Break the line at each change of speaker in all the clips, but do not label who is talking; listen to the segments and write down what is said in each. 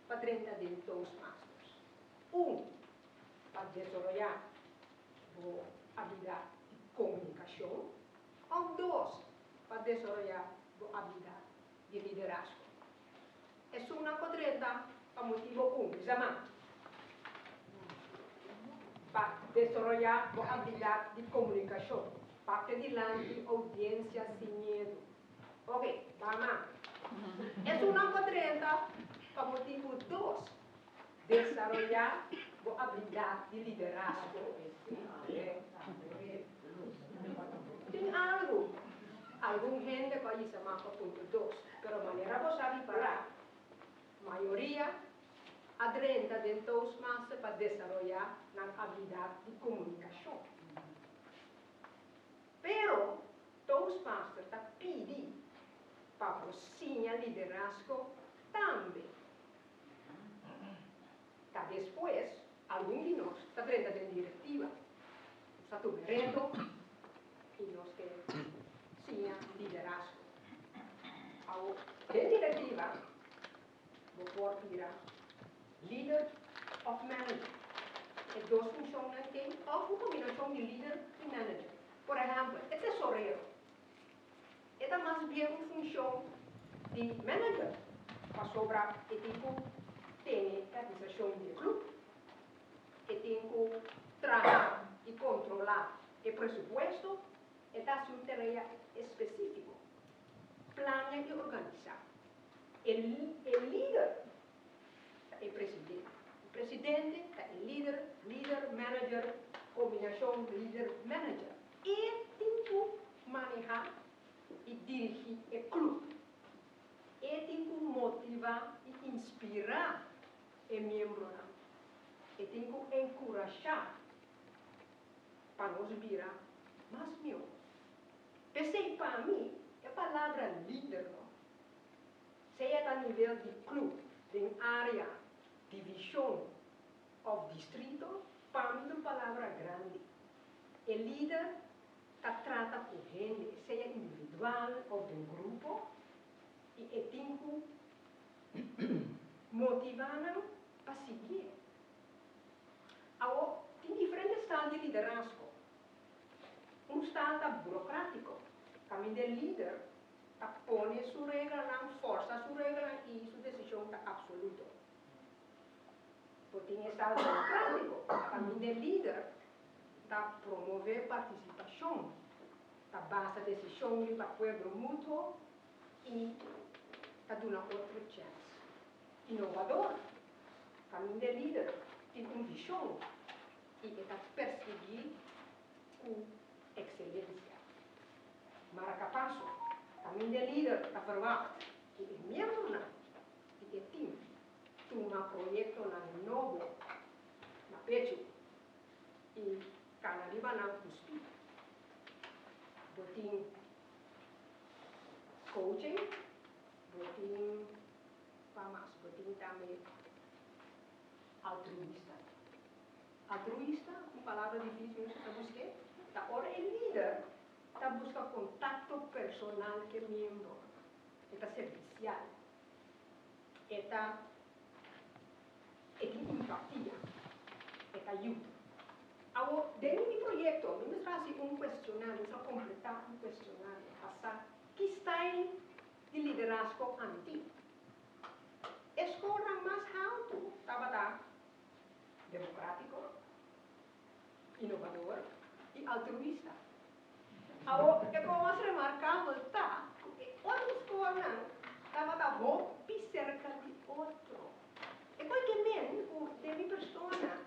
pa drenta den Toastmasters. Un, pa desaroyá bo abilidat di komunikashon, òf dos, pa desaroyá bo abilidat di liderazgo. Esunnan ku drenta pa motibu un, bisa man. Pa desaroyá bo abilidat di komunikashon, papia dilanti oudiensia sin miedu. Ok, ba man. Esunnan ku drenta pa motibu dos, desaroyá bo abilidat di liderazgo. Tin algu, algun hende ku a yisa man pa punto dos, pero manera bo sa ripará, mayoria a drenta den Toastmaster pa desaroyá nan abilidat di komunikashon. Pero Toastmaster ta pidi pa bo siña liderazgo tambe. Ta despues algun di nos ta drenta den direktiva. Nos ta tuma e reto i nos ke siña liderazgo. Awor, den direktiva bo por bira lider òf manager. E dos funshonnan tin òf un kombinashon di lider i manager. Por ehèmpel, e tesorero e ta mas bien un funshon di manager pasobra e tin ku tene e atministrashon di e klup, e tin ku traha i kontrolá e presupuesto, e ta hasi un tarea espesífiko, plania i organisá. E e lider ta e presidente. E presidente ta e lider, lider, manager, kombinashon lider-manager. E tin ku manehá i dirigí e klup. E tin ku motivá i inspirá e miembronan. E tin ku enkurashá pa nos bira mas mihó. P'esei pa mi e palabra lider no, sea ta nivel di klup, den área, divishon òf distrito, pa mi ta un palabra grandi. E lider ta trata ku hende, sea individual òf den grupo, i e tin ku motivá nan pa siguié. Awor, tin diferente stal di liderazgo. Un stal ta burokrátiko, kaminda e lider ta pone su reglanan, fòrsa su reglanan i su desishon ta apsoluto. Bo tin e stal demokrátiko, kaminda e lider ta promové partisipashon, ta basa desishon riba akuerdo mutuo i ta duna otro chèns. Inovador, kaminda e lider tin un vishon i e ta persiguí ku ekselensia. Marakapaso, kaminda e lider ta ferwagt ku e miembronan di e tim tuma proyektonan nobo na pechu i kana riba nan ku speed. Bo tin coaching, bo tin pa mas, bo tin tambe altruista. Altruista, un palabra difícil, nos ta busk'é, ta ora e lider ta buska kontakto personal ku e miembro, e ta servisial. E ta e tin empatia, e ta yuda. Awor, den mi proyekto mi mester hasi un kuestionario, mi mester kompletá un kuestionario pa sa ki style di liderazgo ami tin. E skornan mas haltu tabata demokrátiko, inovador i altruista. Awor, e kos mas remarkabel ta ku e otro skolnan tabata hopi serka di otro. E kualke men ku den mi persona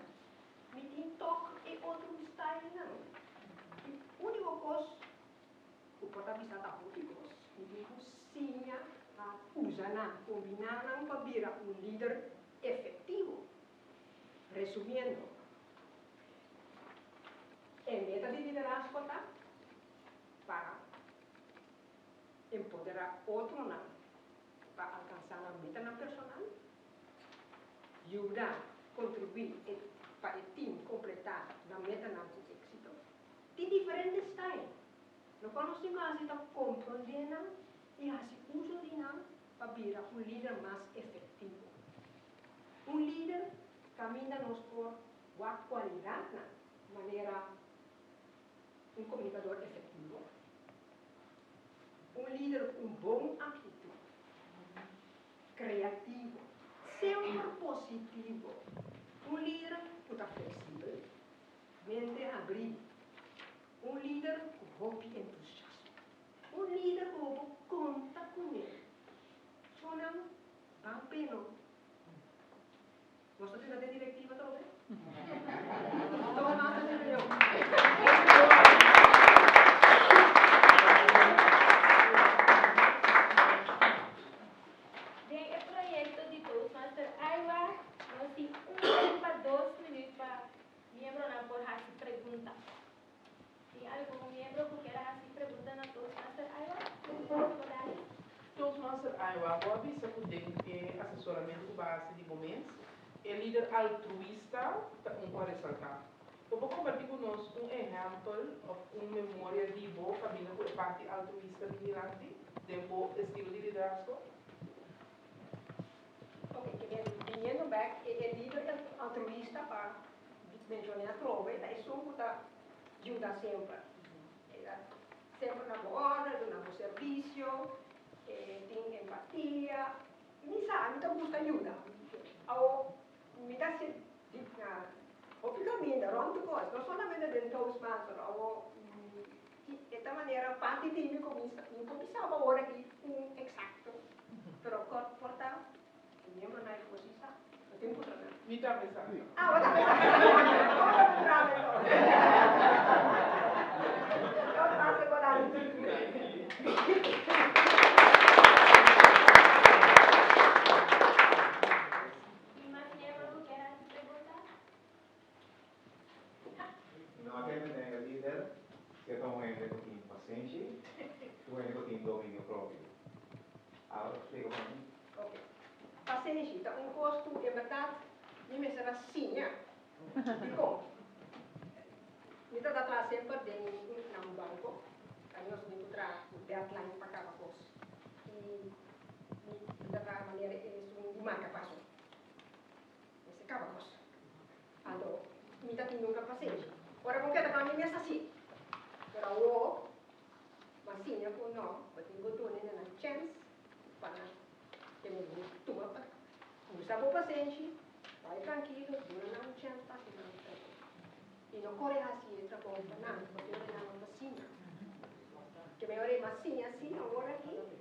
mi tin tok e otro stylnan. E úniko kos ku por ta bisa ta hopi kos, mi tin ku siña pa usa nan, kombiná nan pa bira un lider efektivo. Resumiendo, e meta di liderazgo ta pa empoderá otronan pa alkansá nan metanan personal, yuda kontribuí pa e tim kompletá nan metanan ku éksito. Tin diferente style, lokual nos tin ku hasi ta komprondé nan i hasi uso di nan pa bira un lider mas efektivo. Un lider kaminda nos por wak kualidatnan manera un komunikador efektivo, un lider ku un bon aktitut, kreativo, semper positivo, un lider ku ta fleksibel, mente habrí, un lider ku hopi entusiasmo, un lider ku bo por konta kuné. Shonnan, ban peno. Nos ta tenta den direktiva atrobe? Toma mas den reunion.
Den e proyekto di Toastmaster Aiwa nos tin un pa dos minuut pa miembronan por hasi pregunta. Tin algun miembro ku kier a hasi pregunta na Toastmaster Aiwa? Cordalis?
Toastmaster Aiwa, bo a bisa ku den e asesoramentu ku bo a hasi di bo mes, e lider altruista ta un ku a resaltá. Bo por kompartí ku nos un ehèmpel òf un memoria di bo kaminda ku e parti altruista bin dilanti den bo estilo di liderazgo?
Ok, biniendo bèk, e lider altruista pa Menshoné atrobe ta esun ku ta yuda semper. E ta semper na bo òrde, duna bo servisio, e tin empatia. Mi sa, mi ta gusta yuda. Awor, mi ta hasi na hopi kaminda, rònt di kos, no solamente den Toastmaster. Awor, e ta manera parti di mi ku mi no por bisa bo awor aki un eksakto, pero por ta E miembronan e por si sa. No tin putra nan.
Mi tambe sa.
Ah, bo tambe sa. Bo ta putra mi to. Tot mas e bonan.
Tin mas miembro ku kier hasi pregunta?
No a kende den e lider si e ta un hende ku tin pasenshi i un hende ku tin dominio propio. Abo splika pa mi.
Ok. Pasenshi ta un kos ku en bèrdat mi mester a siña. Dikon? Mi tabata traha semper den na un banko, ta nos tin ku traha ku deadline pa kaba kos. I mi ta traha manera esun di marka paso. Mester kaba kos. Anto mi ta tin nunka pasenshi. Ora bo keda pa mi mes hasi. Pero awor bo a siña ku no, bo tin ku duna e nan chèns pa nan tene bo tuma pa usa bo pasenshi, bai trankilo, duna nan un chèns pa hasi nan trabou. I no kore hasi e trabou pa nan, pasobra nan no ta siña. Ke mehor e mas siña si awor aki.